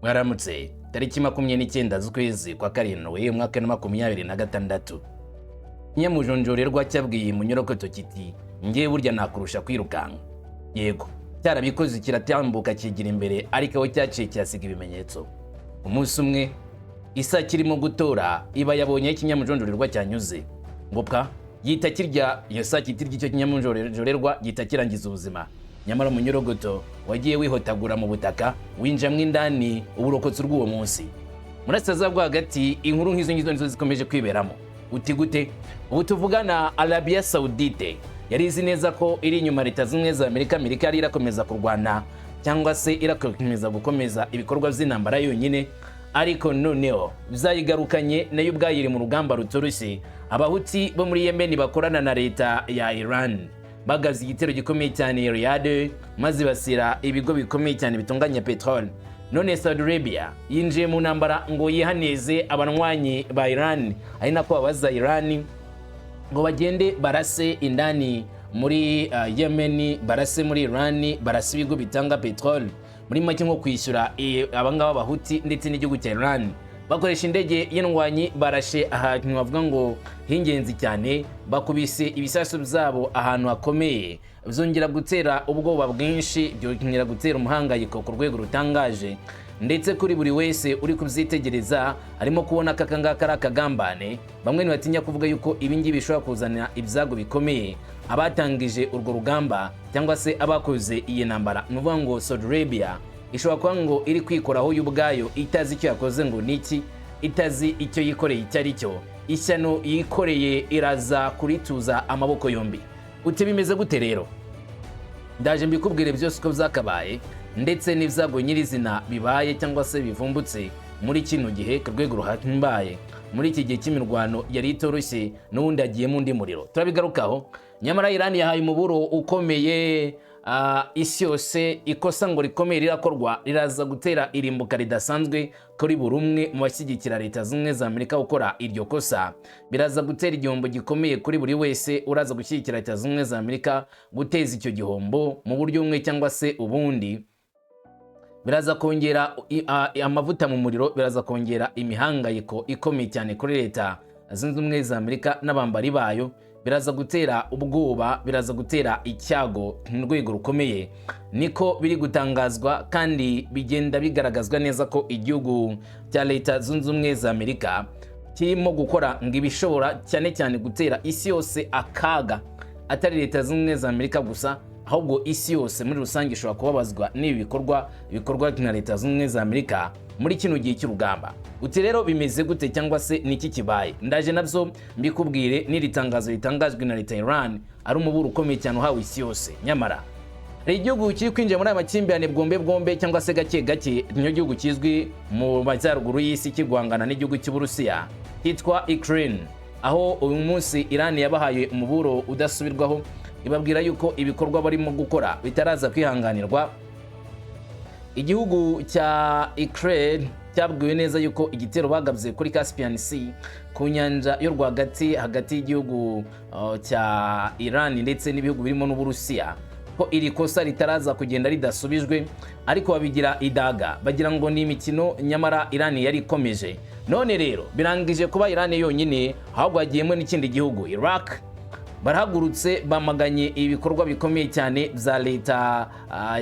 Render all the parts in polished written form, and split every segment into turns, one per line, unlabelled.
Mwaramutse. Tariki 29 z'ukwezi kwa karindwi, umwaka wa 2026, nyamujonjorerwa cyabwiye munyorokoto kiti: "Ngewe burya nakurusha kwirukanka." Yego, cyarabikoze, kiratambuka, kigira imbere, ariko aho cyaciye kihasiga ibimenyetso. Umunsi umwe isake irimo gutora, iba yabonye aho ikinyamujonjorerwa cyanyuze, ngo pwa, yita kirya iyo sake itirya icyo kinyamujonjorerwa, gihita kirangiza ubuzima. Nyamara umunyorogoto wagiye wihotagura mu butaka, winjamwo indani, uburokotsi rw'uwo munsi. Murasirazuba bwo Hagati, inkuru nk'izo ngizo nizo zikomeje kwiberamo. Uti gute? Ubu tuvugana, Arabia Saudite yari izi neza ko iri inyuma Leta Zunze za Amerika. Amerika yari irakomeza kurwana, cyangwa se irakomeza gukomeza ibikorwa by'intambara yonyine, ariko noneho byayigarukanye, nayo ubwayo iri mu rugamba rutoroshye. Abahuti bo muri Yemen bakorana na leta ya Iran bagaze igitero gikomeye cyane Riyadh, maze basira ibigo bikomeye cyane bitunganya peteroli. None Saudi Arabia yinjiye mu ntambara ngo yihanize abanywanyi ba Iran, ari nako babaza Iran ngo bagende barase indani muri Yemen, barase muri Iran, barase ibigo bitanga peteroli, muri make nko kwishyura abangaba Bahuti ndetse n'igihugu cya Iran. Bakoresha indege y'indwanyi, barashe ahantu bavuga ngo h'ingenzi cyane, bakubise ibisasu byabo ahantu hakomeye, byongera gutera ubwoba bwinshi, byongera gutera umuhangayiko ku rwego rutangaje. Ndetse kuri buri wese uri kubyitegereza arimo kubona ko aka ngaka ari akagambane. Bamwe ntibatinya kuvuga yuko ibi ngibi bishobora kuzana ibyago bikomeye abatangije urwo rugamba cyangwa se abakoze iyi ntambara. Ni ukuvuga ngo Saudi Arabia ishobora kuba ngo iri kwikoraho yo ubwayo, itazi icyo yakoze ngo ni iki, itazi icyo yikoreye icyo ari cyo. Ishyano yikoreye iraza kurituza amaboko yombi. Uti bimeze gute rero? Ndaje mbikubwire byose uko byakabaye, ndetse n'ibyago nyirizina bibaye cyangwa se bivumbutse muri kino gihe ku rwego ruhambaye, muri iki gihe cy'imirwano yari itoroshye, n'ubundi hagiyemo undi muriro, turabigarukaho. Nyamara Iran yahaye umuburo ukomeye isi yose. Ikosa ngo rikomeye rirakorwa, riraza gutera irimbuka ridasanzwe kuri buri umwe mu bashyigikira Leta Zunze za Amerika. Gukora iryo kosa biraza gutera igihombo gikomeye kuri buri wese uraza gushyigikira Leta Zunze za Amerika. Guteza icyo gihombo mu buryo bumwe cyangwa se ubundi biraza kongera amavuta mu muriro, biraza kongera imihangayiko ikomeye cyane kuri Leta Zunze Ubumwe za Amerika n'abambari bayo, biraza gutera ubwoba, biraza gutera icyago mu rwego rukomeye. Niko biri gutangazwa, kandi bigenda bigaragazwa neza ko igihugu cya Leta Zunze Ubumwe za Amerika kirimo gukora ngo ibishobora cyane cyane gutera isi yose akaga, atari Leta Zunze Ubumwe za Amerika gusa, ahubwo isi yose muri rusange ishobora kubabazwa n'ibi bikorwa bikorwa na Leta Zunze Ubumwe za Amerika muri kino gihe cy'urugamba. Uti rero bimeze gute, cyangwa se niki kibaye? Ndaje nabyo mbikubwire n'iri tangazo ritangajwe na leta ya Iran, ari umuburo ukomeye cyane uhawe isi yose. Nyamara hari igihugu kiri kwinjira muri aya makimbirane bwombe bwombe, cyangwa se gake gake. Niyo gihugu kizwi mu majyaruguru y'isi kirwangana n'igihugu cy'Uburusiya, cyitwa Ukraine, aho uyu munsi Iran yabahaye umuburo udasubirwaho, ibabwira yuko ibikorwa barimo gukora bitaraza kwihanganirwa. Igihugu cya Ukraine cyabwiwe neza yuko igitero bagabye kuri Caspian Sea, ku nyanja yo rwagati, hagati y'igihugu cya Iran ndetse n'ibihugu birimo n'Uburusiya, ko iri kosa ritaraza kugenda ridasubijwe. Ariko babigira idaga, bagira ngo ni imikino, nyamara Iran yari ikomeje. None rero birangije kuba Iran yonyine, ahubwo hagiyemo n'ikindi gihugu, Iraq. Barahagurutse, bamaganye ibikorwa bikomeye cyane bya leta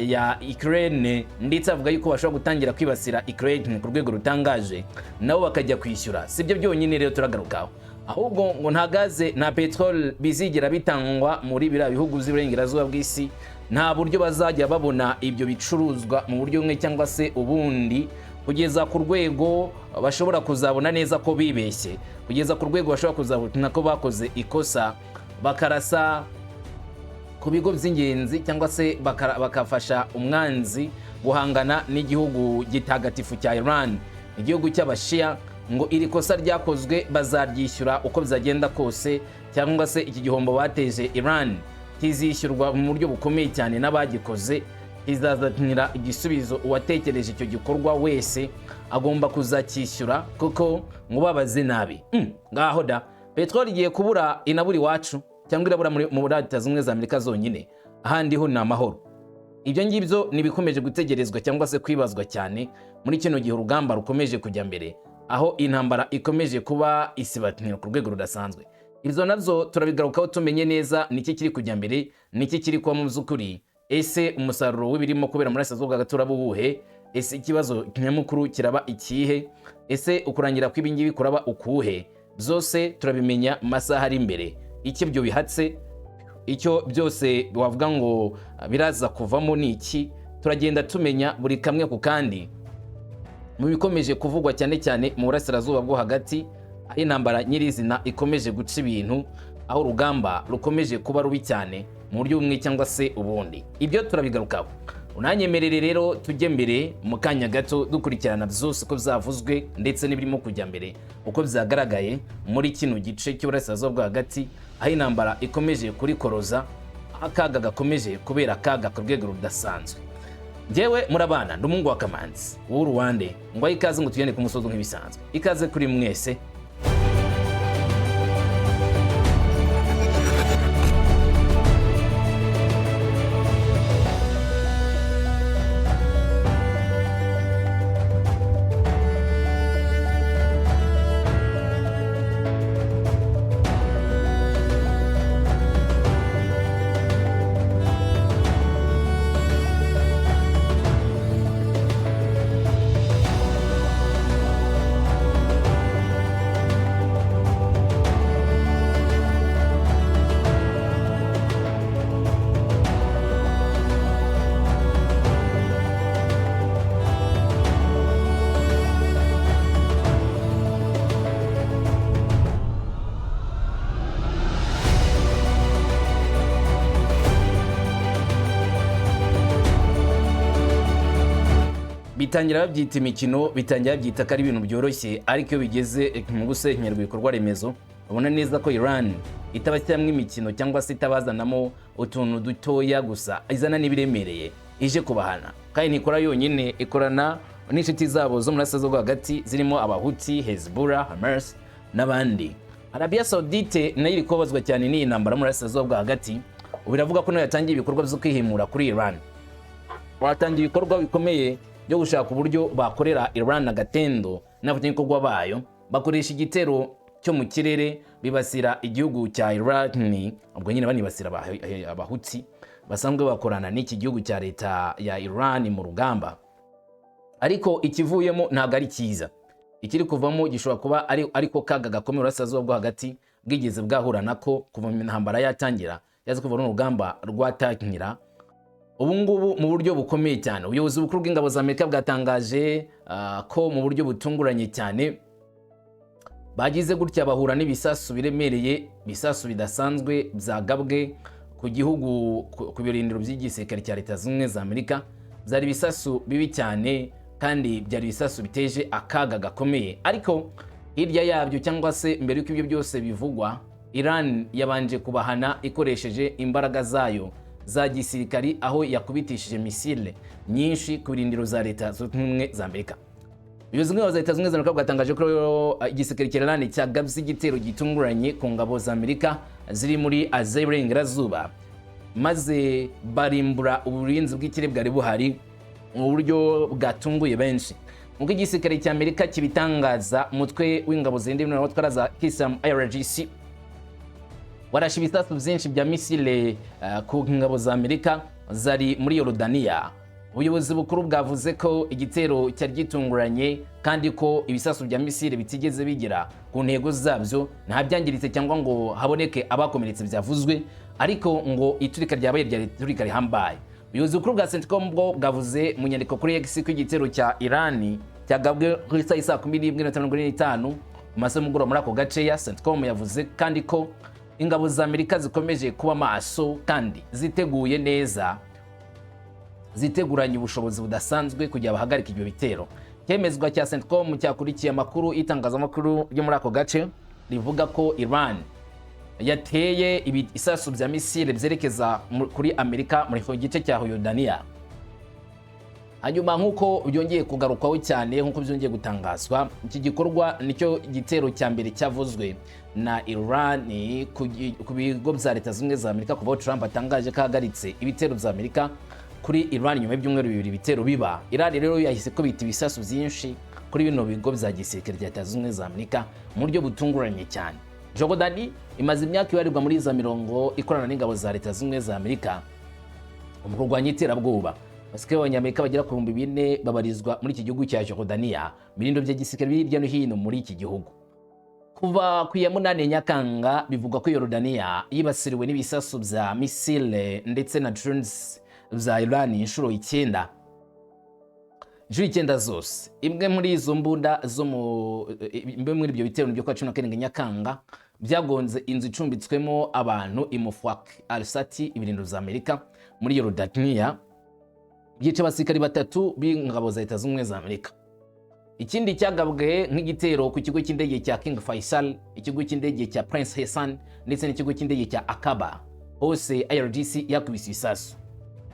ya Ukraine, ndetse avuga yuko bashobora gutangira kwibasira Ukraine ku rwego rutangaje, nabo bakajya kwishyura. Si byo byonyine rero turagarukaho, ahubwo ngo nta gaze, nta peteroli bizigera bitangwa muri biriya bihugu by'iburengerazuba bw'isi. Nta buryo bazajya babona ibyo bicuruzwa mu buryo bumwe cyangwa se ubundi, kugeza ku rwego bashobora kuzabona neza ko bibeshye, kugeza ku rwego bashobora kuzabona ko bakoze ikosa, bakarasa ku bigo by'ingenzi, cyangwa se bakafasha umwanzi guhangana n'igihugu gitagatifu cya Iran, igihugu cy'Abashiya. Ngo iri kosa ryakozwe bazaryishyura uko byagenda kose, cyangwa se iki gihombo bateje Iran kizishyurwa mu buryo bukomeye cyane n'abagikoze, kizazanira igisubizo. Uwatekereje icyo gikorwa wese agomba kuzacyishyura, kuko ngo babaze nabi. Ngaho da, peteroli igiye kubura, inabura iwacu, cyangwa irabura muri Leta Zunze Ubumwe za Amerika zonyine, ahandi ho ni amahoro. Ibyo ngibyo ni ibikomeje gutegerezwa cyangwa se kwibazwa cyane muri kino gihe urugamba rukomeje kujya mbere, aho intambara ikomeje kuba isibaniro ku rwego rudasanzwe. Ibyo nabyo turabigarukaho, tumenye neza niki kiri kujya mbere, niki kiri kuba mu by'ukuri. Ese umusaruro w'ibirimo kubera muri Burasirazuba bwa hagati uraba uwuhe? Ese ikibazo nyamukuru kiraba ikihe? Ese ukurangira kw'ibingibi kuraba ukuhe? Byose turabimenya mu masaha ari imbere. Icyo ibyo bihatse, icyo byose wavuga ngo biraza kuvamo ni iki? Turagenda tumenya buri kamwe ku kandi mu bikomeje kuvugwa cyane cyane mu Burasirazuba bwo hagati, aho intambara nyirizina ikomeje guca ibintu, aho urugamba rukomeje kuba rubi cyane mu buryo bumwe cyangwa se ubundi. Ibyo turabigarukaho. Unanyemerere rero tujye mbere mu kanya gato, dukurikirana byose uko byavuzwe ndetse n'ibirimo kujya mbere, uko byagaragaye muri kino gice cy'Uburasirazuba bwo hagati, aho intambara ikomeje kurikoroza, aho akaga gakomeje kubera akaga ku rwego rudasanzwe. Njyewe murabana ndi umuhungu wa Kamanzi w'Uruwande, ngo ikaze, ngo tugende ku musozo nk'ibisanzwe. Ikaze kuri mwese. Bitangira babyita imikino, bitangira babyita ko ari ibintu byoroshye, ariko iyo bigeze mu gusenyerwa ibikorwa remezo, ubona neza ko Iran itabashyiramo imikino cyangwa se itabazanamo utuntu dutoya gusa, izana n'ibiremereye ije kubahana. Kandi ntikora yonyine, ikorana n'inshuti zabo zo muri Burasirazuba bwo hagati zirimo Abahuti, Hezbollah, Hamas n'abandi. Arabia Saudite nayo iri kubabazwa cyane n'iyi ntambara muri Burasirazuba bwo hagati. Ubu biravuga ko nayo yatangiye ibikorwa byo kwihimura kuri Iran. Batangiye ibikorwa bikomeye byo gushaka uburyo bakorera Iran agatendo n'abafatanyabikorwa bayo, bakoresha igitero cyo mu kirere bibasira igihugu cya Iran. Ubwo nyine banibasira Abahuti basanzwe bakorana n'iki gihugu cya leta ya Iran mu rugamba. Ariko ikivuyemo ntabwo ari cyiza. Ikiri kuvamo gishobora kuba ari ariko kaga gakomeye Uburasirazuba bwo hagati bwigeze bwahura nako kuva mu ntambara yatangira, yaza kuva n'urugamba rwatangira ubu ngubu mu buryo bukomeye cyane. Ubuyobozi bukuru bw'ingabo za Amerika bwatangaje ko mu buryo butunguranye cyane bagize gutya bahura n'ibisasu biremereye, ibisasu bidasanzwe byagabwe ku gihugu, ku birindiro by'igisirikare cya Leta Zunze Ubumwe za Amerika. Byari ibisasu bibi cyane kandi byari ibisasu biteje akaga gakomeye. Ariko hirya yabyo, cyangwa se mbere y'uko ibyo byose bivugwa, Iran yabanje kubahana ikoresheje imbaraga zayo za gisirikari, aho yakubitishije misile nyinshi ku birindiro za Leta Zunze Ubumwe za Amerika. Ubuyobozi bw'ingabo za Leta Zunze Ubumwe za Amerika bwatangaje ko igisirikare cya Iran cyagabye igitero gitunguranye ku ngabo za Amerika ziri muri Aziya y'Iburengerazuba, maze barimbura uburinzi bw'ikirere bwari buhari mu buryo bwatunguye benshi. Nk'uko igisirikare cya Amerika kibitangaza, umutwe w'ingabo zirinda imibonano za kisilamu IRGC warashe ibisasu byinshi bya misile ku ngabo za Amerika zari muri Yorodaniya. Ubuyobozi bukuru bwavuze ko igitero cyari gitunguranye kandi ko ibisasu bya misile bitigeze bigera ku ntego zabyo, nta byangiritse cyangwa ngo haboneke abakomeretse byavuzwe, ariko ngo iturika ryabaye ryari iturika rihambaye. Ubuyobozi bukuru bwa CENTCOM bwo bwavuze mu nyandiko kuri X ko igitero cya Iran cyagabwe ku isaha saa 11:45 mu masaha y'umugoroba muri ako gace ya CENTCOM. Yavuze kandi ko ingabo za Amerika zikomeje kuba maso kandi ziteguye neza, ziteguranye ubushobozi budasanzwe kugira bahagarike ibyo bitero. Cyemezwa cya CENTCOM cyakurikiye amakuru y'itangazamakuru ryo muri ako gace rivuga ko Iran yateye ibisasu bya misile byerekeza kuri Amerika muri icyo gice cya Yorodaniya. Hanyuma, nk'uko byongeye kugarukwaho cyane, nk'uko byongeye gutangazwa, iki gikorwa nicyo gitero cya mbere cyavuzwe na Iran ku bigo bya Leta Zunze Ubumwe za Amerika kuva aho Trump atangaje ko ahagaritse ibitero bya Amerika Kuri Iran, nyuma y'ibyumweru 2 ibitero biba, Iran rero yahise kubita ibisasu byinshi kuri bino bigo bya gisirikare bya Leta Zunze Ubumwe za Amerika mu buryo butunguranye cyane. Jordan imaze imyaka ibarirwa muri za mirongo ikorana n'ingabo za Leta Zunze Ubumwe za Amerika mu kurwanya iterabwoba. Abasirikare b'Abanyamerika bagera ku 4000 babarizwa muri iki gihugu cya Jordania, birindo bya gisirikare biri hirya no hino muri iki gihugu. Kuva ku ya 8 Nyakanga, bivugwa ko Yorodaniya yibasiriwe n'ibisasu bya misile ndetse na drones bya Iran inshuro icyenda, inshuro icyenda zose. Imwe muri izo mbunda zo mu imwe muri ibyo bitero byo kwa 17 Nyakanga byagonze inzu icumbitswemo abantu i Mufwak Al-Sati, ibirindiro za Amerika muri Yorodaniya, byica abasirikari batatu b'ingabo za Leta Zunze Ubumwe za Amerika. Ikindi cyagabwe nk'igitero ku kigo cy'indege cya King Faisal, ikigo cy'indege cya Prince Hassan ndetse n'ikigo cy'indege cya Akaba. Hose IRGC yakubise ibisasu.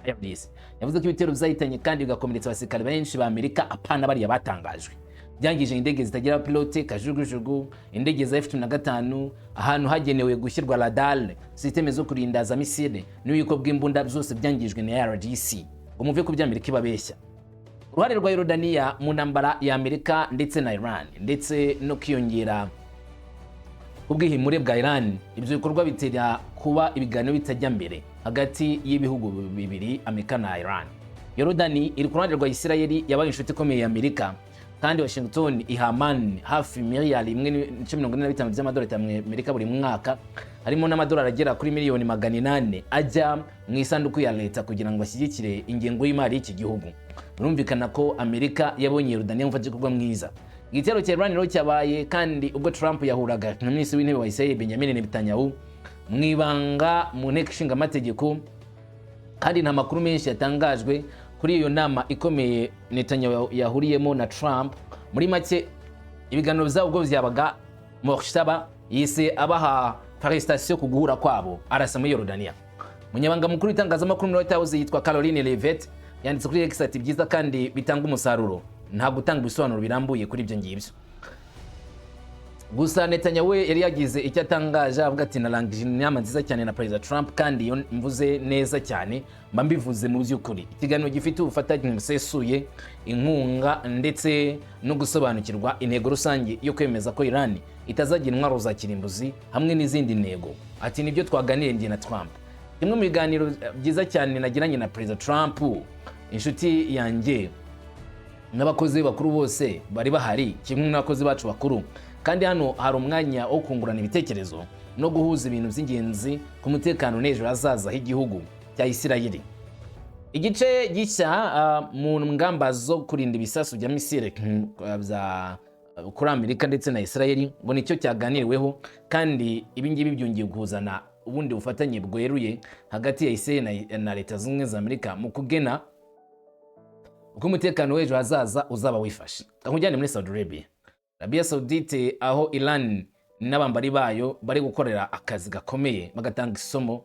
IRGC yavuze ko ibitero byahitanye kandi bigakomeretsa abasirikare benshi ba Amerika, apana bariya batangajwe. Byangije indege zitagira pilote, kajugujugu, indege za F-15, ahantu hagenewe gushyirwa radar, système zo kurinda za misile n'ububiko bw'imbunda, byose byangijwe na IRGC. Ngo muve ku by'Amerika ibabeshya. Uruhare rwa Yorodaniya mu ntambara ya Amerika ndetse na Iran, ndetse no kwiyongera ubwihimure bwa Iran, ibyo bikorwa bitera kuba ibiganiro bitajya mbere hagati y'ibihugu bibiri, Amerika na Iran. Yorodani iri ku ruhande rwa Isirayeli, yabaye inshuti ikomeye ya Amerika, kandi Washington iha Amman hafi miliyari 1.45 by'amadolari y'Amerika buri mwaka, harimo n'amadolari agera kuri miliyoni 800 ajya mu isanduku ya leta kugira ngo ashyigikire ingengo y'imari y'iki gihugu. Birumvikana ko Amerika yabonye Yorodaniya nk'umufatanyabikorwa mwiza. Igitero cya Iran rero cyabaye kandi ubwo Trump yahuraga na Minisitiri w'Intebe wa Israel Benjamin Netanyahu mu ibanga mu nteko ishinga amategeko, kandi nta makuru menshi yatangajwe kuri iyo nama ikomeye Netanyahu yahuriyemo na Trump. Muri make, ibiganiro byabo ubwo byabaga, Mojtaba yise abaha félicitations ku guhura kwabo, arasa muri Yorodaniya. Umunyamabanga mukuru w'itangazamakuru muri White House yitwa Caroline Levitt yanditse kuri X ati: "Byiza kandi bitanga umusaruro." Nta gutanga ibisobanuro birambuye kuri ibyo ngibyo. Gusa Netanyahu yari yagize icyo atangaje, avuga ati: "Narangije inama nziza cyane na Perezida Trump, kandi iyo mvuze neza cyane mba mbivuze mu by'ukuri. Ikiganiro gifite ubufatanye busesuye, inkunga ndetse no gusobanukirwa intego rusange yo kwemeza ko Iran itazagira intwaro za kirimbuzi hamwe n'izindi ntego." Ati: "Nibyo twaganiriye njye na Trump. Kimwe mu biganiro byiza cyane nagiranye na Perezida Trump, inshuti yanjye, n'abakozi bakuru bose bari bahari kimwe n'abakozi bacu bakuru. Kandi hano hari umwanya wo kungurana ibitekerezo no guhuza ibintu by'ingenzi ku mutekano n'ejo hazaza h'igihugu cya Isirayeli." Igice gishya mu ngamba zo kurinda ibisasu bya misile bya kuri Amerika ndetse na Isirayeli ngo nicyo cyaganiriweho, kandi ibi ngibi byongeye kuzana ubundi bufatanye bweruye hagati ya Isirayeli na Leta Zunze Ubumwe za Amerika mu kugena uko umutekano w'ejo hazaza uzaba wifashe. Nkujyane muri Saudi Arabia, Arabia Saudite, aho Iran n'abambari bayo bari gukorera akazi gakomeye bagatanga isomo.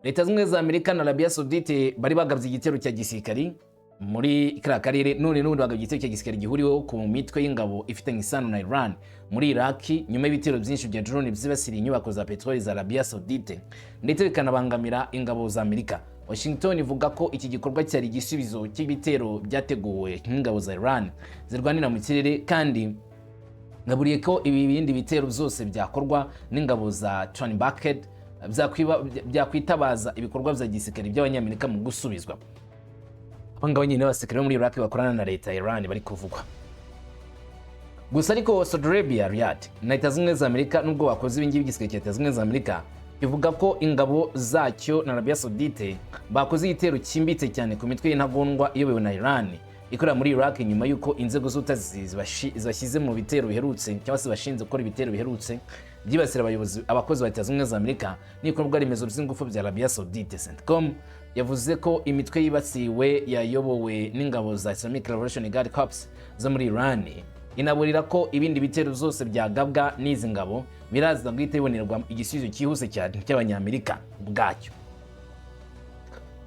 Leta Zunze Ubumwe za Amerika na Arabia Saudite bari bagabye igitero cya gisirikari muri kariya karere, none n'ubundi bagabye igitero cya gisirikari gihuriweho ku mitwe y'ingabo ifitanye isano na Iran muri Iraki, nyuma y'ibitero byinshi bya drone byibasiriye inyubako za peteroli za Arabia Saudite ndetse bikanabangamira ingabo za Amerika. Washington ivuga ko iki gikorwa cyari igisubizo cy'ibitero byateguwe n'ingabo za Iran zirwanira mu kirere, kandi ngaburiye ko ibi bindi bitero byose byakorwa n'ingabo za Tehran-backed byakwitabaza ibikorwa bya gisirikare by'Abanyamerika mu gusubizwa. Abangaba nyine n'abasirikare bo muri Iraq bakorana na leta ya Iran bari kuvugwa gusa. Ariko Saudi Arabia, Riyadh na Leta Zunze Ubumwe za Amerika, nubwo bakoze ibingibi, igisirikare cya Leta Zunze Ubumwe za Amerika kivuga ko ingabo zacyo na Arabia Saudite bakoze igitero cyimbitse cyane ku mitwe y'intagondwa iyobowe na Iran ikorera muri Iraq, nyuma y'uko inzego z'ubutasi zibashyize mu bitero biherutse, cyangwa se bashinze gukora ibitero biherutse byibasira abayobozi, abakozi ba Leta Zunze Ubumwe za Amerika n'ibikorwa remezo by'ingufu bya Arabia Saudite. CENTCOM yavuze ko imitwe yibasiwe yayobowe n'ingabo za Islamic Revolution Guard Corps zo muri Iran, inaburira ko ibindi bitero byose byagabwa n'izi ngabo biraza guhita bibonerwa igisubizo cyihuse cyane cy'Abanyamerika ubwacyo.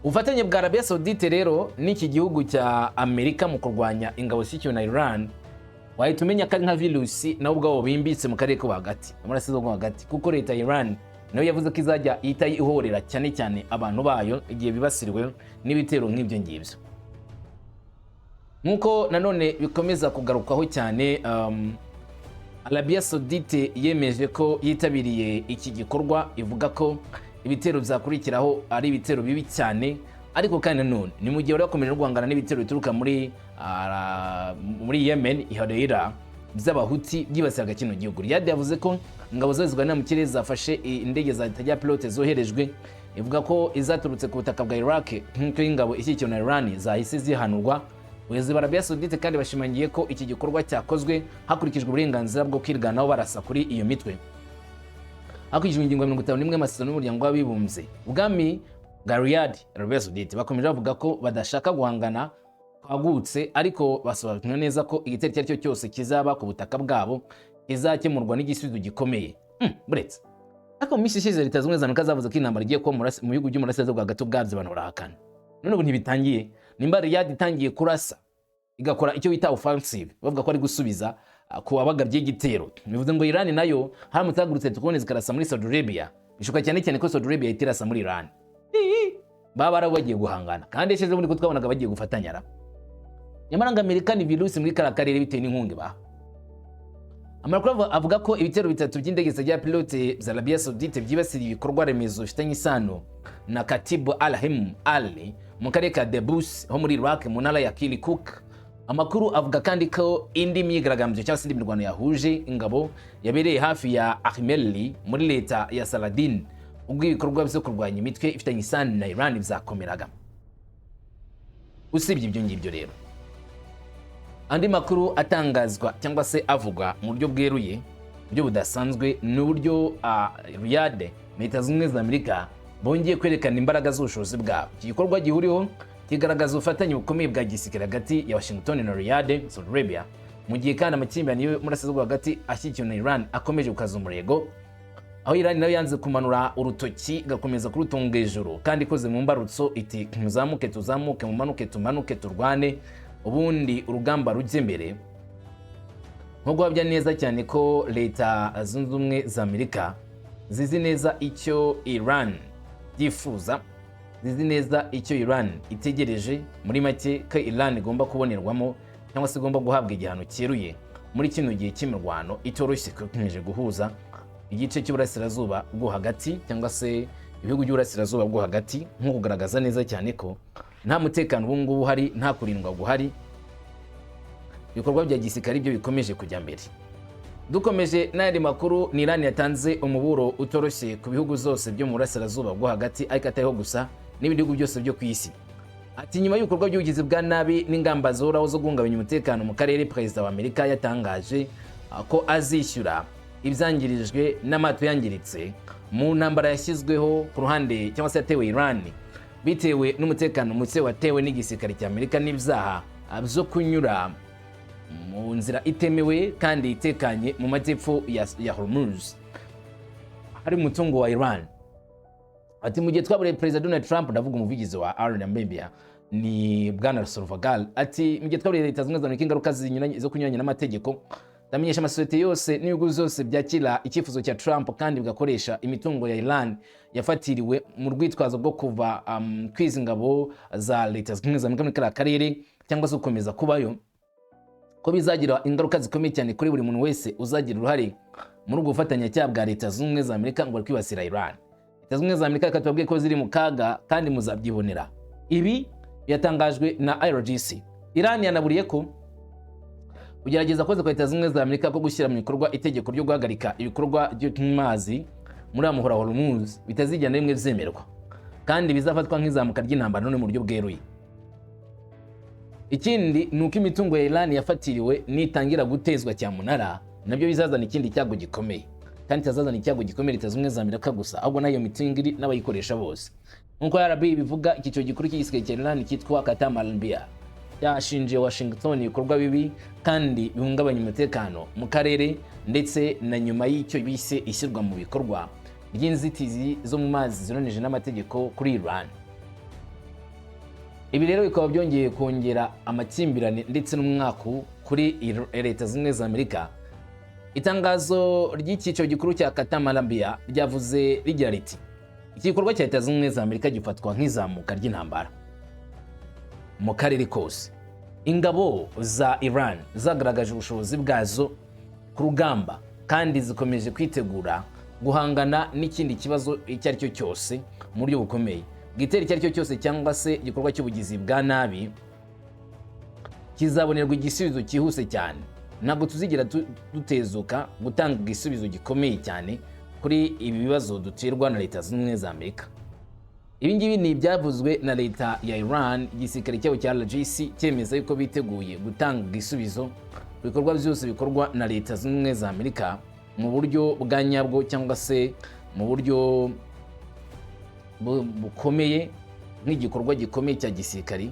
Ubufatanye bwa Arabia Saudite rero n'iki gihugu cya Amerika mu kurwanya ingabo zishyigikiwe na Iran, wahita umenya ko ari nka virusi nabo ubwabo bimbitse mu karere ko hagati, muri bwo hagati, kuko leta ya Iran Nayo yavuze ko izajya ihita ihorera cyane cyane abantu bayo igihe bibasiriwe n'ibitero nk'ibyo ngibyo. Nk'uko nanone bikomeza kugarukwaho cyane, Arabia Saudite yemeje ko yitabiriye iki gikorwa, ivuga ko ibitero byakurikiraho ari ibitero bibi cyane. Ariko kandi nanone ni mu gihe bari bakomeje guhangana n'ibitero bituruka muri Yemen, Hodeida, by'Abahuti byibasiraga kino gihugu. Riyadh yavuze ko ingabo zayo zirwanira mu kirere zafashe indege zitagira pilote zoherejwe, ivuga ko izaturutse ku butaka bwa Iraq nk'uko ingabo ishyigikiwe na Iran zahise zihanurwa. Ubuyobozi bwa Arabia Saudite kandi bashimangiye ko iki gikorwa cyakozwe hakurikijwe uburenganzira bwo kwirwanaho, barasa kuri iyo mitwe hakurikijwe ingingo ya 51 y'amasezerano y'Umuryango w'Abibumbye. Ubwami bwa Riyadh, Arabia Saudite, bakomeje bavuga ko badashaka guhangana kwagutse, ariko basobanura neza ko igitero icyo ari cyo cyose kizaba ku butaka bwabo kizakemurwa n'igisubizo gikomeye. Buretse ariko mu minsi ishize Leta Zunze Ubumwe za Amerika zavuze ko intambara igiye kuba mu bihugu by'umurasirazuba hagati ubwabyo, abantu barahakana. None ubu ntibitangiye? Nimba Riyadh itangiye kurasa, igakora icyo bita offensive, bavuga ko ari gusubiza ku wabagabye igitero, bivuze ngo Iran nayo haramutse hagurutse tukubone zikarasa muri Saudi Arabia, bishoboka cyane cyane ko Saudi Arabia ihita irasa muri Iran. Ii, baba bari bagiye guhangana. Kandi ejo bundi ko twabonaga bagiye gufatanya ra? Nyamara ngo Amerika ni virusi muri kariya karere bitewe n'inkunga ibaha. Amakuru avuga ko ibitero bitatu by'indege zitagira pilote za Arabia Saudite byibasiriye ibikorwa remezo bifitanye isano na Katib Al-Him Ali mu karere ka Debus ho muri Iraq, mu ntara ya Kirkuk. Amakuru avuga kandi ko indi myigaragambyo cyangwa se indi mirwano yahuje ingabo yabereye hafi ya Ahmeli muri leta ya Saladin, ubwo ibikorwa byo kurwanya imitwe ifitanye isano na Iran byakomeraga. Usibye ibyo ngibyo rero, andi makuru atangazwa cyangwa se avugwa mu buryo bweruye, buryo budasanzwe, ni uburyo Riyadh, Leta Zunze Ubumwe za Amerika bongeye kwerekana imbaraga z'ubushobozi bwabo. Iki gikorwa gihuriweho kigaragaza ubufatanye bukomeye bwa gisirikare hagati ya Washington na Riyadh, Saudi Arabia, mu gihe kandi amakimbirane y'Umurasirazuba hagati ashyigikiwe na Iran akomeje gukaza umurego, aho Iran nayo yanze kumanura urutoki, igakomeza kurutunga hejuru kandi ikoze mu mbarutso, iti muzamuke tuzamuke, mumanuke tumanuke, turwane, ubundi urugamba rujye mbere. Nko guhabya neza cyane ko Leta Zunze Ubumwe za Amerika zizi neza icyo Iran yifuza, zizi neza icyo Iran itegereje, muri make ko Iran igomba kubonerwamo cyangwa se igomba guhabwa igihano cyeruye muri kino gihe cy'imirwano itoroshye ikomeje guhuza igice cy'Uburasirazuba bwo Hagati cyangwa se ibihugu by'Uburasirazuba bwo Hagati, nko kugaragaza neza cyane ko nta mutekano ubu ngubu uhari, nta kurindwa guhari, ibikorwa bya gisirikare byo bikomeje kujya mbere. Dukomeje n'ayandi makuru, ni Iran yatanze umuburo utoroshye ku bihugu zose byo mu Burasirazuba bwo Hagati, ariko atariho gusa, n'ibindi bihugu byose byo ku isi. Ati nyuma y'ibikorwa by'ubugizi bwa nabi n'ingamba zihoraho zo guhungabanya umutekano mu karere, perezida wa Amerika yatangaje ko azishyura ibyangirijwe n'amato yangiritse mu ntambara yashyizweho ku ruhande cyangwa se yatewe Iran, bitewe n'umutekano muke watewe n'igisirikare cya Amerika n'ibyaha byo kunyura mu nzira itemewe kandi itekanye mu majyepfo ya Hormuz hari umutungo wa Iran. Ati mu gihe twaburiye perezida Donald Trump, ndavuga umuvugizi wa Arabia ni bwana Zolfaghari, ati mu gihe twaburiye Leta Zunze Ubumwe za Amerika ingaruka zinyuranye zo kunyuranya n'amategeko, ndamenyesha amasosiyete yose n'ibihugu zose byakira icyifuzo cya Trump kandi bigakoresha imitungo ya Iran yafatiriwe mu rwitwazo rwo kuva kwiza ingabo za Leta Zunze Ubumwe za Amerika muri kariya karere cyangwa se gukomeza kubayo, ko bizagira ingaruka zikomeye cyane kuri buri muntu wese uzagira uruhare muri ubwo bufatanyacyaha bwa Leta Zunze Ubumwe za Amerika ngo bari kwibasira Iran. Leta Zunze Ubumwe za Amerika, reka tubabwiye ko ziri mu kaga kandi muzabyibonera. Ibi byatangajwe na IRGC. Iran yanaburiye ko kugerageza koze kwa Leta Zunze Ubumwe za Amerika ko gushyira mu bikorwa itegeko ryo guhagarika ibikorwa byo mu mazi muri muhora wa Hormuz bitazigera na rimwe byemerwa, kandi bizafatwa nk'izamuka ry'intambara none mu buryo bweruye. Ikindi ni uko imitungo ya Iran yafatiriwe nitangira gutezwa cyamunara, nabyo bizazana ikindi cyago gikomeye, kandi itazazana icyago gikomeye Leta Zunze Ubumwe za Amerika gusa, ahubwo nayo mitungo iri n'abayikoresha bose. Nk'uko RB bivuga, icyiciro gikuru cy'igisirikare cya Iran cyitwa Khatam al-Anbiya cyashinje Washington ibikorwa bibi kandi bihungabanya umutekano mu karere, ndetse na nyuma y'icyo bise ishyirwa mu bikorwa ry'inzitizi zo mu mazi zinyuranije n'amategeko kuri Iran. Ibi rero bikaba byongeye kongera amakimbirane ndetse n'umwaku kuri Leta Zunze Ubumwe za Amerika. Itangazo ry'icyiciro gikuru cya Khatam al-Anbiya ryavuze rigira riti: "Iki gikorwa cya Leta Zunze Ubumwe za Amerika gifatwa nk'izamuka ry'intambara mu karere kose." Ingabo za Iran zagaragaje ubushobozi bwazo ku rugamba kandi zikomeje kwitegura guhangana n'ikindi kibazo icyo ari cyo cyose mu buryo bukomeye. Igitero icyo ari cyo cyose cyangwa se igikorwa cy'ubugizi bwa nabi kizabonerwa igisubizo cyihuse cyane. Ntabwo tuzigera dutezuka gutanga igisubizo gikomeye cyane kuri ibi bibazo duterwa na Leta Zunze Ubumwe za Amerika. Ibi ngibi ni ibyavuzwe na leta ya Iran, igisirikare cyabo cya IRGC cyemeza yuko biteguye gutanga igisubizo ku bikorwa byose bikorwa na Leta Zunze Ubumwe za Amerika mu buryo bwa nyabwo cyangwa se mu buryo bukomeye, nk'igikorwa gikomeye cya gisirikari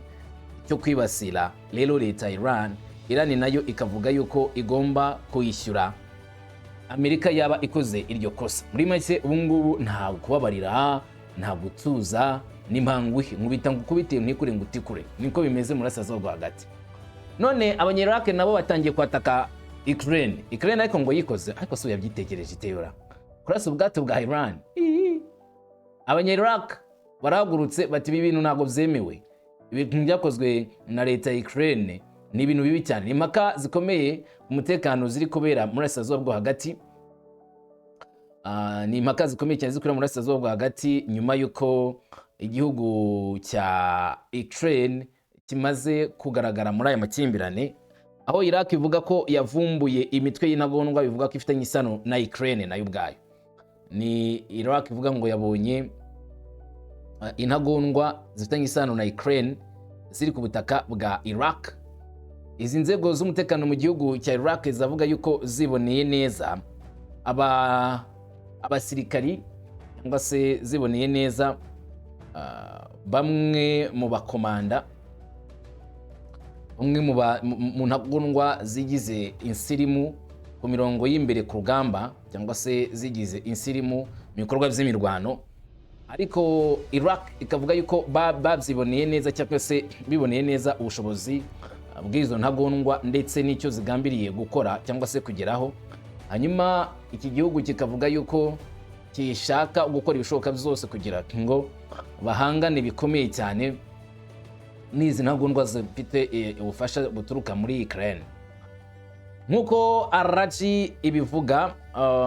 cyo kwibasira rero leta ya Iran. Iran nayo ikavuga yuko igomba kuyishyura Amerika yaba ikoze iryo kosa. Muri make, ubu ngubu nta kubabarira, nta gutuza, n'impanguhe nkubita ngo ukubite ntikure ngo utikure, niko bimeze mu Burasirazuba bwo Hagati. None Abanyirake nabo batangiye kwataka Ukraine. Ukraine ariko ngo yikoze, ariko si yabyitekereje iteyora kurasa ubwato bwa Iran. Abanya-Iraq barahagurutse bati: "Ibi bintu ntabwo byemewe, ibintu byakozwe na leta ya Ukraine ni ibintu bibi cyane." Ni impaka zikomeye ku mutekano ziri kubera muri Burasirazuba bwo Hagati. Ni impaka zikomeye cyane ziri kubera mu Burasirazuba bwo Hagati nyuma y'uko igihugu cya Ukraine kimaze kugaragara muri aya makimbirane, aho Iraq ivuga ko yavumbuye imitwe y'intagondwa bivuga ko ifitanye isano na Ukraine nayo ubwayo. Ni Iraq ivuga ngo yabonye intagondwa zifitanye isano na Ukraine ziri ku butaka bwa Iraq. Izi nzego z'umutekano mu gihugu cya Iraq zavuga yuko ziboneye neza aba abasirikari cyangwa se ziboneye neza bamwe mu bakomanda, bamwe mu ntagondwa zigize insirimu ku mirongo y'imbere ku rugamba cyangwa se zigize insirimu mu bikorwa by'imirwano. Ariko Iraq ikavuga yuko babyiboneye neza cyangwa se biboneye neza ubushobozi bw'izo ntagondwa ndetse n'icyo zigambiriye gukora cyangwa se kugeraho. Hanyuma iki gihugu kikavuga yuko gishaka gukora ibishoboka byose kugira ngo bahangane bikomeye cyane n'izi ntagondwa zifite ubufasha buturuka muri Ukraine. Nk'uko Araji ibivuga,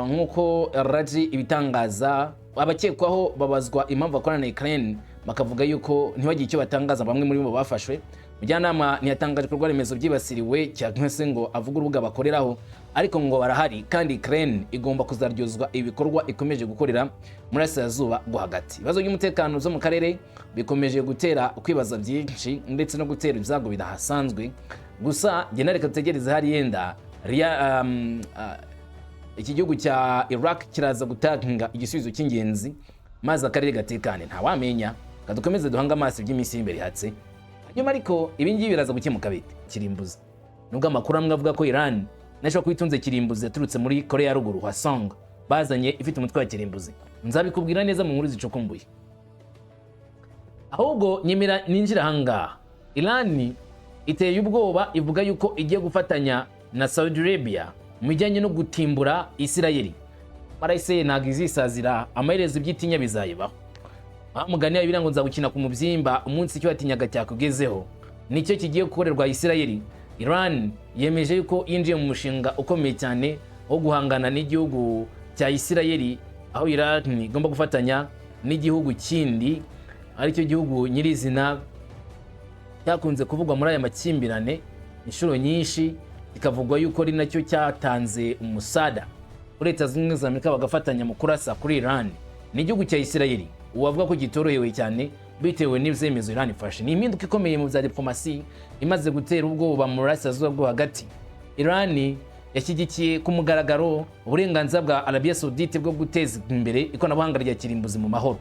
nk'uko Araji ibitangaza, abakekwaho babazwa impamvu bakorana na Ukraine, bakavuga yuko ntibagire icyo batangaza. Bamwe muri bo bafashwe. Mujyanama ntiyatangaje ibikorwa remezo byibasiriwe cyangwa se ngo avuge urubuga bakoreraho, ariko ngo barahari kandi Ukraine igomba kuzaryozwa ibikorwa ikomeje gukorera muri Burasirazuba bwo Hagati. Ibibazo by'umutekano byo mu karere bikomeje gutera kwibaza byinshi ndetse no gutera ibyago bidasanzwe. Gusa njye nareka dutegereze, hari yenda iki gihugu cya Iraq kiraza gutanga igisubizo cy'ingenzi maze akarere gatekane. Ntawamenya, kadukomeze duhange amaso iby'iminsi y'imbere hatse. Hanyuma ariko ibi ngibi biraza gukemuka bite? Kirimbuzi, nubwo amakuru amwe avuga ko Iran nashobora kuba itunze kirimbuzi yaturutse muri Korea ya Ruguru, Hwasong bazanye ifite umutwe wa kirimbuzi, nzabikubwira neza mu nkuru zicukumbuye. Ahubwo nyemera ninjira ahangaha. Iran iteye ubwoba, ivuga yuko igiye gufatanya na Saudi Arabia mu bijyanye no gutimbura Isirayeli. Marayise ntabwo izisazira, amaherezo iby'itinya bizayibaho. Wa mugani wa Bibiliya ngo nzagukina ku mubyimba umunsi icyo watinyaga cyakugezeho, nicyo kigiye gukorerwa Isirayeli. Iran yemeje yuko yinjiye mu mushinga ukomeye cyane wo guhangana n'igihugu cya Isirayeli, aho Iran igomba gufatanya n'igihugu kindi, aricyo gihugu nyirizina cyakunze kuvugwa muri aya makimbirane inshuro nyinshi, kikavugwa yuko ari nacyo cyatanze umusada kuri Leta Zunze Ubumwe za Amerika bagafatanya mu kurasa kuri Iran. Ni igihugu cya Isirayeli uwavuga ko kitorohewe cyane bitewe n'ibyemezo Iran ifashe. Ni impinduka ikomeye mu bya diplomasi imaze gutera ubwoba mu Burasirazuba bwo Hagati. Iran yashyigikiye ku mugaragaro uburenganzira bwa Arabia Saudite bwo guteza imbere ikoranabuhanga rya kirimbuzi mu mahoro.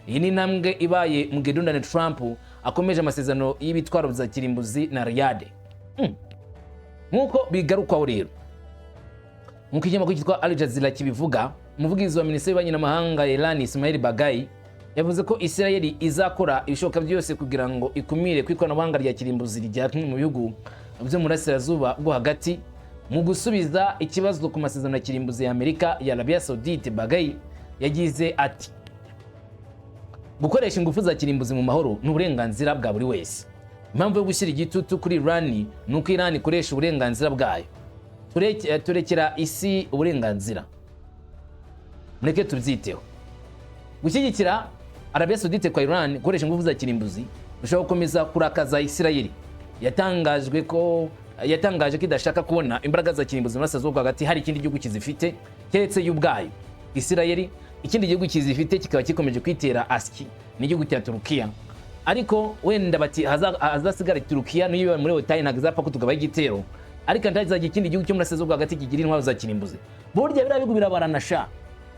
Iyi ni intambwe ibaye mu gihe Donald Trump akomeje amasezerano y'ibitwaro bya kirimbuzi na Riyadh. Nk'uko bigarukwaho rero, nk'uko ikinyamakuru cyitwa Al Jazeera kibivuga, umuvugizi wa minisiteri y'ububanyi n'amahanga ya Iran, Ismail Bagai, yavuze ko Israel izakora ibishoboka byose kugira ngo ikumire ku ikoranabuhanga rya kirimbuzi rijyanwe mu bihugu byo mu Burasirazuba bwo Hagati. Mu gusubiza ikibazo ku masezerano ya kirimbuzi ya Amerika ya Arabia Saudite, Bagayi yagize ati: "Gukoresha ingufu za kirimbuzi mu mahoro ni uburenganzira bwa buri wese. Impamvu yo gushyira igitutu kuri Iran ni uko Iran ikoresha uburenganzira bwayo. Turekera isi uburenganzira, mureke tubyiteho." Gushyigikira Arabia Saudite kwa Iran gukoresha ingufu za kirimbuzi bishobora gukomeza kurakaza Isirayeli, yatangajwe ko yatangaje ko idashaka kubona imbaraga za kirimbuzi mu burasirazuba bwo hagati hari ikindi gihugu kizifite keretse yo ubwayo Isirayeli. Ikindi gihugu kizifite kikaba gikomeje kwitera aski ni igihugu cya Turukiya, ariko wenda bati hazasigara Turukiya niyo muri OTAN ntabwo izapfa kutugabaho igitero, ariko ntazajya ikindi gihugu cyo muri burasirazuba bwo hagati kigira intwaro za kirimbuzi. Burya biriya bihugu birabarana sha.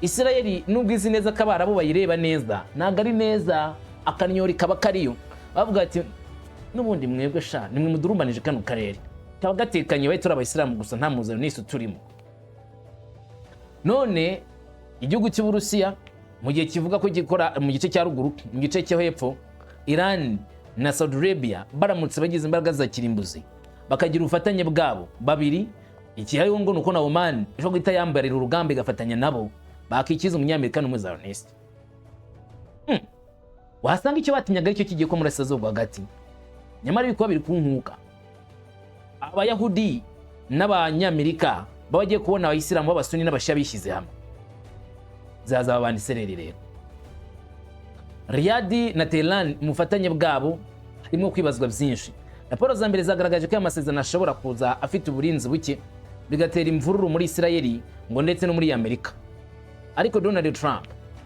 Isirayeli nubwo izi neza ko Abarabu bayireba neza, ntabwo ari neza, akanyori kaba kariyo. Bavuga ati: "N'ubundi mwebwe sha nimwe mudurumbanije kano karere, kaba gatekanye, baye turi Abayisilamu gusa, nta muzano n'isi turimo." None igihugu cy'Uburusiya mu gihe kivuga ko gikora mu gice cya ruguru, mu gice cyo hepfo, Iran na Saudi Arabia baramutse bagize imbaraga za kirimbuzi bakagira ubufatanye bwabo babiri, ikihariho ngo ni uko na Oman ishobora guhita yambarira urugamba igafatanya nabo, bakikiza Umunyamerika n'Umuzioniste. Wasanga icyo batinyaga aricyo kigiye ko muri burasirazuba hagati. Nyamara ibikuba biri kunkuka, Abayahudi n'Abanyamerika baba bagiye kubona Abayisilamu b'Abasuni n'Abashiya bishyize hamwe, zazaba abandi sereri. Rero Riyadi na Tehran mu bufatanye bwabo harimo kwibazwa byinshi. Raporo za mbere zagaragaje ko aya masezerano ashobora kuza afite uburinzi buke, bigatera imvururu muri Isirayeli ngo ndetse no muri Amerika. Ariko Donald Trump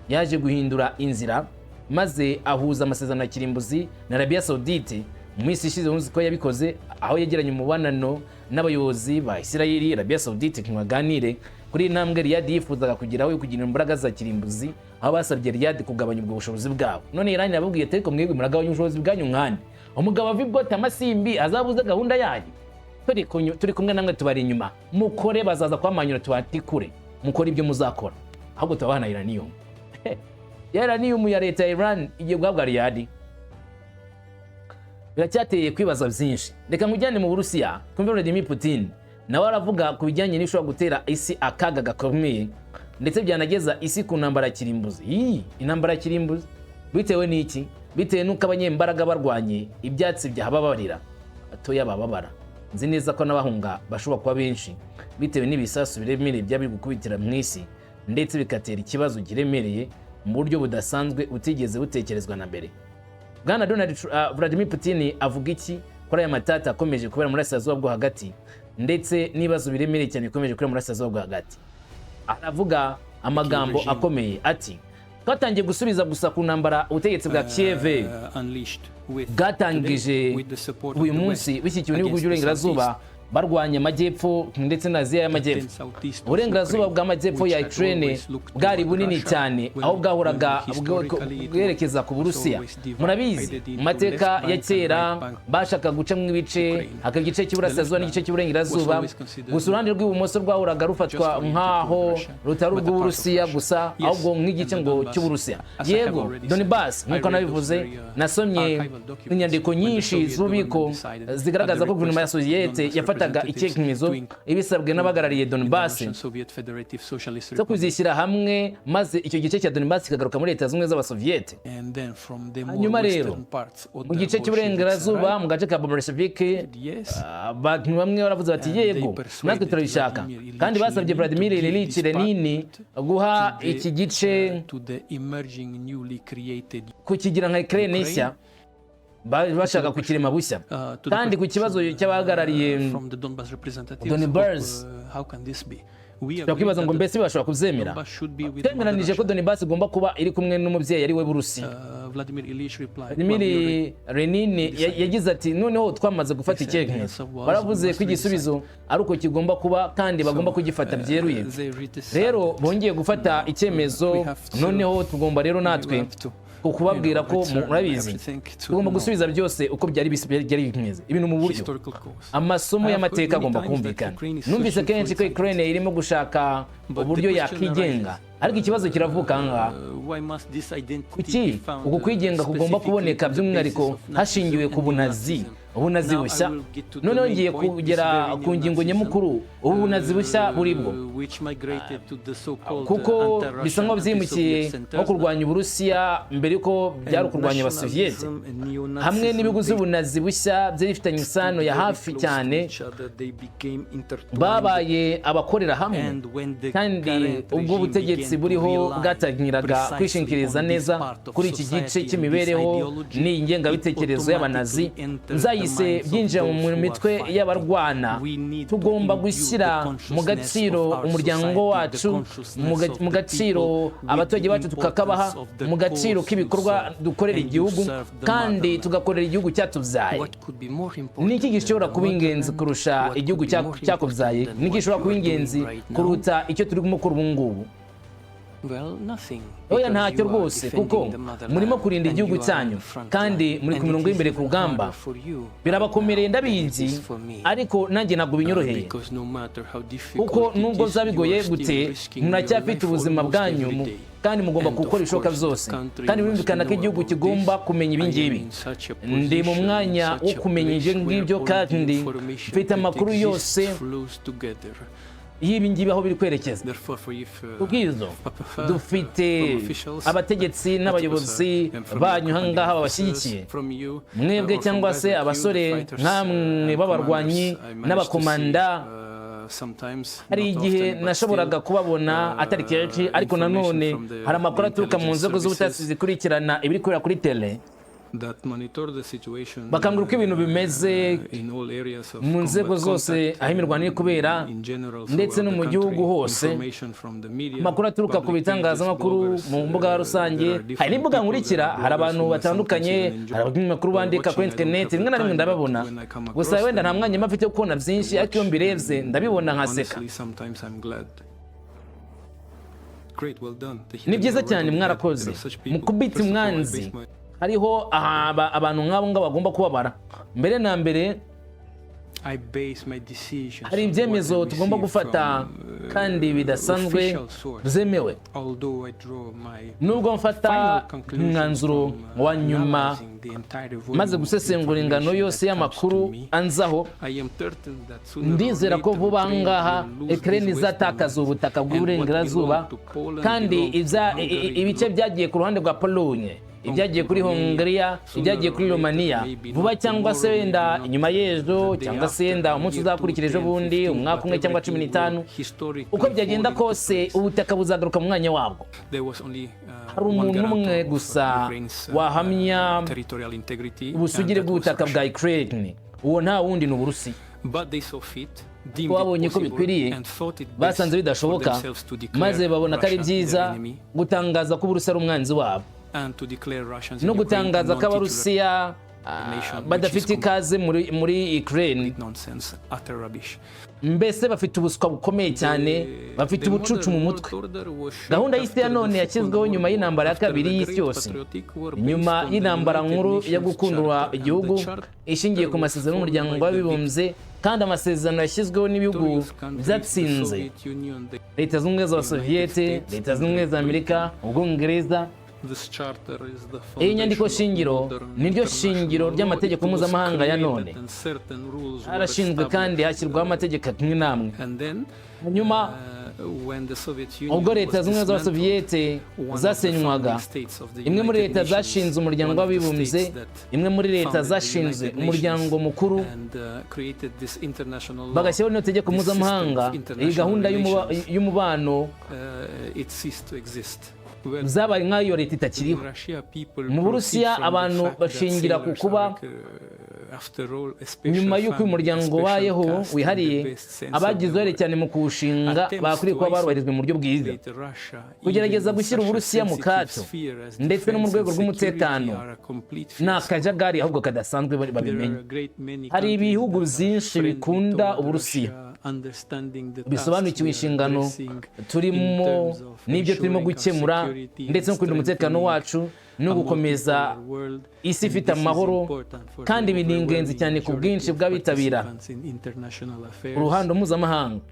yaje guhindura inzira maze ahuza amasezerano ya kirimbuzi na Arabia Saudite mu minsi ishize. Muzi ko yabikoze aho yagiranye umubonano n'abayobozi ba Isirayeli, Arabia Saudite, ngo baganire kuri iyi ntambwe Riyad yifuzaga kugeraho yo kugira imbaraga za kirimbuzi, aho basabye Riyad kugabanya ubwo bushobozi bwabo. None Iran yababwiye ati: "Ariko mwebwe muragabanya ubushobozi bwanyu nkande umugabo ava ibwota amasimbi azabuze gahunda yanyu? Turi kumwe namwe, tubari inyuma, mukore, bazaza kwamanyura tubatikure, mukore ibyo muzakora, ahubwo tubaha na uranium." Ya uranium ya leta ya Iran igiye guhabwa Riyad, biracyateye kwibaza byinshi. Reka nkujyane mu Burusiya kumve Vladimir Putin, nawe aravuga ku bijyanye n'ibishobora gutera isi akaga gakomeye, ndetse byanageza isi ku ntambara ya kirimbuzi. Ii, intambara ya kirimbuzi bitewe n'iki? Bitewe n'uko abanyembaraga barwanye, ibyatsi byahababarira, batoya bababara. Nzi neza ko n'abahunga bashobora kuba benshi bitewe n'ibisasu biremereye byaba biri gukubitira mu isi, ndetse bigatera ikibazo kiremereye mu buryo budasanzwe butigeze butekerezwa na mbere. Bwana Vladimir Putin avuga iki kuri aya matata akomeje kubera muri Burasirazuba bwo hagati, ndetse n'ibibazo biremereye cyane bikomeje kubera muri Burasirazuba bwo hagati? Aravuga amagambo akomeye ati: "Twatangiye gusubiza gusa ku ntambara ubutegetsi bwa Kiev bwatangije uyu munsi bishyigikiwe n'ibihugu by'uburengerazuba, barwanya amajyepfo ndetse na Aziya y'Amajyepfo. Uburengerazuba bw'amajyepfo ya Ukraine bwari bunini cyane, aho bwahoraga bwerekeza ku Burusiya. Murabizi, mu mateka ya kera bashaka gucamo ibice, hakaba igice cy'uburasirazuba n'igice cy'uburengerazuba. Gusa uruhande rw'ibumoso rwahoraga rufatwa nk'aho rutari urw'Uburusiya gusa, ahubwo nk'igice ngo cy'Uburusiya. Yego, Donbass, nk'uko nabivuze, nasomye inyandiko nyinshi z'ububiko zigaragaza ko guverinoma ya Soviyete yafataga icyemezo ibisabwe n'abahagarariye Donbass zo kuzishyira hamwe, maze icyo gice cya Donbass kikagaruka muri Leta Zunze z'Abasoviyete. Hanyuma rero mu gice cy'uburengerazuba, mu gace ka Bolshevik, abantu bamwe baravuze bati: 'Yego, natwe turabishaka.' Kandi basabye Vladimir Ilyich Lenin guha iki gice, kukigira nka Ukraine nshya, bashaka kukirema bushya. Kandi ku kibazo cy'abahagarariye Donbass, ushobora kwibaza ngo mbese bashobora kubyemera? Twemeranije ko Donbass igomba kuba iri kumwe n'umubyeyi, ari we Burusiya. Vladimir Lenin yagize ati: 'Noneho twamaze gufata icyemezo.' Baravuze ko igisubizo ari uko kigomba kuba, kandi bagomba kugifata byeruye. Rero bongeye gufata icyemezo, noneho tugomba rero natwe kubabwira ko murabizi, tugomba gusubiza byose uko byari bimeze, ibintu mu buryo. Amasomo y'amateka agomba kumvikana. Numvise kenshi ko Ukraine irimo gushaka uburyo yakigenga, ariko ikibazo kiravuka ngaha: kuki uku kwigenga kugomba kuboneka by'umwihariko hashingiwe ku bunazi?" Ubunazi bushya. Noneho ngiye kugera ku ngingo nyamukuru, ubu bunazi bushya buri bwo, kuko bisa nkaho byimukiye nko kurwanya Uburusiya mbere yuko byari ukurwanya Abasoviyete, hamwe n'ibihugu z'ubunazi bushya byari bifitanye isano ya hafi cyane, babaye abakorera hamwe. Kandi ubwo ubutegetsi buriho bwatangiraga kwishingikiriza neza kuri iki gice cy'imibereho n'iyi ngengabitekerezo y'abanazi, byahise byinjira mu mitwe y'abarwana. Tugomba gushyira mu gaciro umuryango wacu, mu gaciro abaturage bacu tukakabaha, mu gaciro k'ibikorwa dukorera igihugu, kandi tugakorera igihugu cyatubyaye. Ni iki gishobora kuba ingenzi kurusha igihugu cyakubyaye? Ni iki gishobora kuba ingenzi kuruta icyo turimo gukora ubu ngubu? Oya, ntacyo rwose, kuko murimo kurinda igihugu cyanyu kandi muri ku mirongo y'imbere ku rugamba. Birabakomereye, ndabizi, ariko nanjye ntabwo binyoroheye, kuko nubwo byaba bigoye gute, muracyafite ubuzima bwanyu kandi mugomba gukora ibishoboka byose. Kandi birumvikana ko igihugu kigomba kumenya ibi ngibi. Ndi mu mwanya wo kumenya ibyo ngibyo kandi mfite amakuru yose y'ibi ngibi aho biri kwerekeza. Kubw'izo dufite abategetsi n'abayobozi banyu aha ngaha babashyigikiye mwebwe, cyangwa se abasore nk'amwe b'abarwanyi n'abakomanda. Hari igihe nashoboraga kubabona, atari kenshi, ariko nanone hari amakuru aturuka mu nzego z'ubutasi zikurikirana ibiri kubera kuri terrain, bakambwira uko ibintu bimeze mu nzego zose aho imirwano iri kubera, ndetse no mu gihugu hose, amakuru aturuka ku bitangazamakuru, mu mbuga rusange. Hari n'imbuga nkurikira, hari abantu batandukanye, hari abanyamakuru bandika kuri interineti, rimwe na rimwe ndababona. Gusa wenda nta mwanya mba mfite wo kubona byinshi, ariko iyo mbirebye ndabibona nkaseka.
Great, well done.
Ni byiza cyane, mwarakoze mukubita umwanzi. Hariho abantu nk'abo ngabo bagomba kubabara mbere na mbere. Hari ibyemezo tugomba gufata kandi bidasanzwe byemewe. Nubwo mfata umwanzuro wa nyuma maze gusesengura ingano yose y'amakuru anzaho, ndizera ko vuba ngaha Ukraine izatakaza ubutaka bw'uburengerazuba, kandi ibice byagiye ku ruhande rwa Polonye, ibyagiye kuri Hongiriya, ibyagiye kuri Romania, vuba cyangwa se wenda inyuma y'ejo, cyangwa se wenda umunsi uzakurikira ejo bundi, umwaka umwe cyangwa 15, uko byagenda kose ubutaka buzagaruka mu mwanya wabwo. Hari umuntu umwe gusa wahamya ubusugire bw'ubutaka bwa Ukraine, uwo nta wundi ni Uburusiya. Babonye ko bikwiriye, basanze bidashoboka, maze babona ko ari byiza gutangaza ko Uburusiya ari umwanzi wabo, no gutangaza ko Abarusiya badafite ikaze muri Ukraine. Mbese bafite ubuswa bukomeye cyane, bafite ubucucu mu mutwe. Gahunda y'isi ya none yashyizweho nyuma y'Intambara ya Kabiri y'Isi Yose, nyuma y'intambara nkuru yo gukundura igihugu, ishingiye ku masezerano y'Umuryango w'Abibumbye, kandi amasezerano yashyizweho n'ibihugu byatsinze: Leta Zunze Ubumwe z'Abasoviyete, Leta Zunze Ubumwe za Amerika, Ubwongereza. Iyi nyandiko shingiro niryo shingiro ry'amategeko mpuzamahanga ya none. Harashinzwe kandi hashyirwaho amategeko amwe n'amwe. Nyuma, ubwo Leta Zunze Ubumwe z'Abasoviyete zasenywaga, imwe muri leta zashinze Umuryango w'Abibumbye, imwe muri leta zashinze umuryango mukuru, bagashyiraho n'iryo tegeko mpuzamahanga, iyi gahunda y'umubano, byabaye nk'aho iyo leta itakiriho. Mu Burusiya abantu bashingira ku kuba nyuma y'uko uyu muryango ubayeho wihariye, abagize uruhare cyane mu kuwushinga bakwiriye kuba barubahirizwa mu buryo bwiza. Kugerageza gushyira Uburusiya mu kato, ndetse no mu rwego rw'umutekano, ni akajagari ahubwo kadasanzwe, babimenye. Hari ibihugu byinshi bikunda Uburusiya, bisobanukiwe inshingano turimo n'ibyo turimo gukemura, ndetse no kurinda umutekano wacu no gukomeza isi ifite amahoro. Kandi ibi ni ingenzi cyane ku bwinshi bw'abitabira uruhando mpuzamahanga.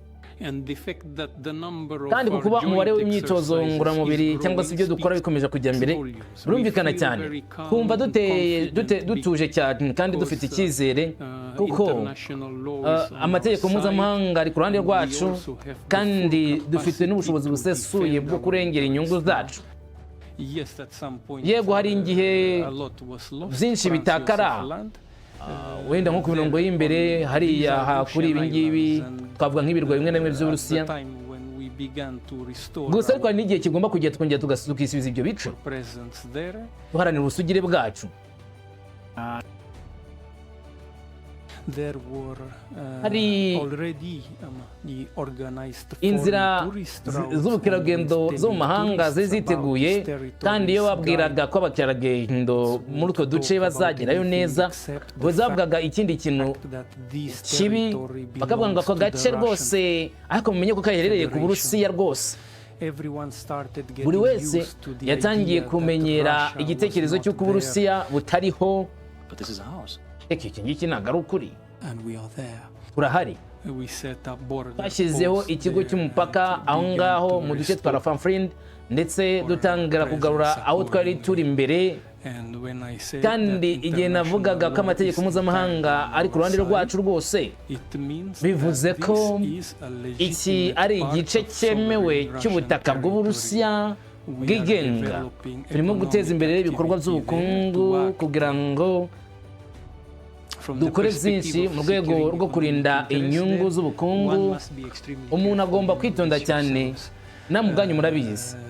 Kandi ku kuba umubare w'imyitozo ngororamubiri cyangwa se ibyo dukora bikomeje kujya mbere, birumvikana cyane, twumva dutuje cyane kandi dufite icyizere, kuko amategeko mpuzamahanga ari ku ruhande rwacu, kandi dufite n'ubushobozi busesuye bwo kurengera inyungu zacu. Yego, hari igihe byinshi bitakara, wenda nko ku mirongo y'imbere hariya kuri ibi ngibi, twavuga nk'ibirwa bimwe na bimwe by'Uburusiya gusa. Ariko hari n'igihe kigomba kujya twongera tukisubiza ibyo bice, duharanira ubusugire bwacu. Hari inzira z'ubukerarugendo zo mu mahanga zari ziteguye, kandi iyo babwiraga ko abakerarugendo muri utwo duce bazagerayo neza, bazavugaga ikindi kintu kibi, bakavuga ngo ako gace rwose, ariko mumenye ko kaherereye ku Burusiya rwose. Buri wese yatangiye kumenyera igitekerezo cy'uko Uburusiya butariho. Reka, iki ngiki ntabwo ari ukuri, turahari. Twashyizeho ikigo cy'umupaka aho ngaho mu duce twa Rafanfrind, ndetse dutangira kugarura aho twari turi mbere. Kandi igihe navugaga ko amategeko mpuzamahanga ari ku ruhande rwacu rwose, bivuze ko iki ari igice cyemewe cy'ubutaka bw'Uburusiya bwigenga. Turimo guteza imbere ibikorwa by'ubukungu kugira ngo dukore byinshi mu rwego rwo kurinda inyungu z'ubukungu. Umuntu agomba kwitonda cyane, namwe ubwanyu murabizi.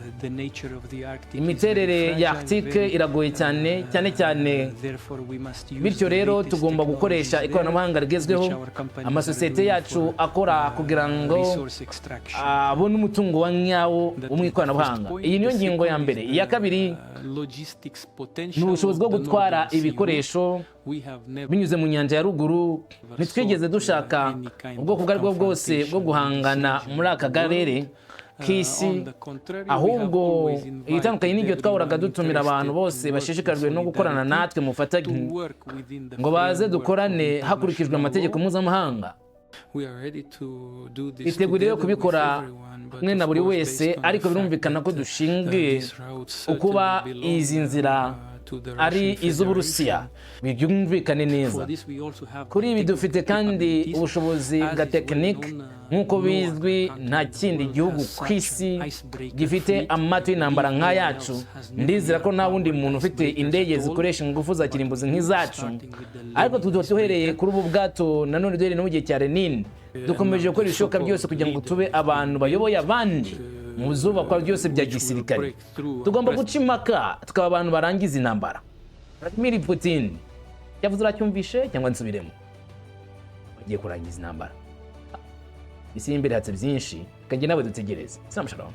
Imiterere ya Arctique iragoye cyane cyane cyane. Bityo rero tugomba gukoresha ikoranabuhanga rigezweho amasosiyete yacu akora kugira ngo abone umutungo wa nyawo wo mu ikoranabuhanga. Iyi niyo ngingo ya mbere. Iya kabiri ni ubushobozi bwo gutwara ibikoresho binyuze mu nyanja ya Ruguru. Ntitwigeze dushaka ubwoko ubwo ari bwo bwose bwo guhangana muri aka karere k'isi. Ahubwo igitandukanye n'ibyo, twahoraga dutumira abantu bose bashishikajwe no gukorana natwe mu bufatanye ngo baze dukorane hakurikijwe amategeko mpuzamahanga. Twiteguye kubikora hamwe na buri wese, ariko birumvikana ko dushingiye ukuba izi nzira ari iz'Uburusiya, byumvikane neza. Kuri ibi dufite kandi ubushobozi bwa tekinike. Nk'uko bizwi, nta kindi gihugu ku isi gifite amato y'intambara nk'ayacu. Ndizera ko nta wundi muntu ufite indege zikoresha ingufu za kirimbuzi nk'izacu. Ariko tuba duhereye kuri ubu bwato, nanone duhereye no mu gihe cya Lenin, dukomeje gukora ibishoboka byose kugira ngo tube abantu bayoboye abandi mu zubakwa byose bya gisirikare. Tugomba guca impaka, tukaba abantu barangiza intambara. Vladimir Putin yavuze, uracyumvishe cyangwa nsubiremo? Bagiye kurangiza intambara. Isi y'imbere hatse byinshi, kajya nawe dutegereze. Sinamu, shalom.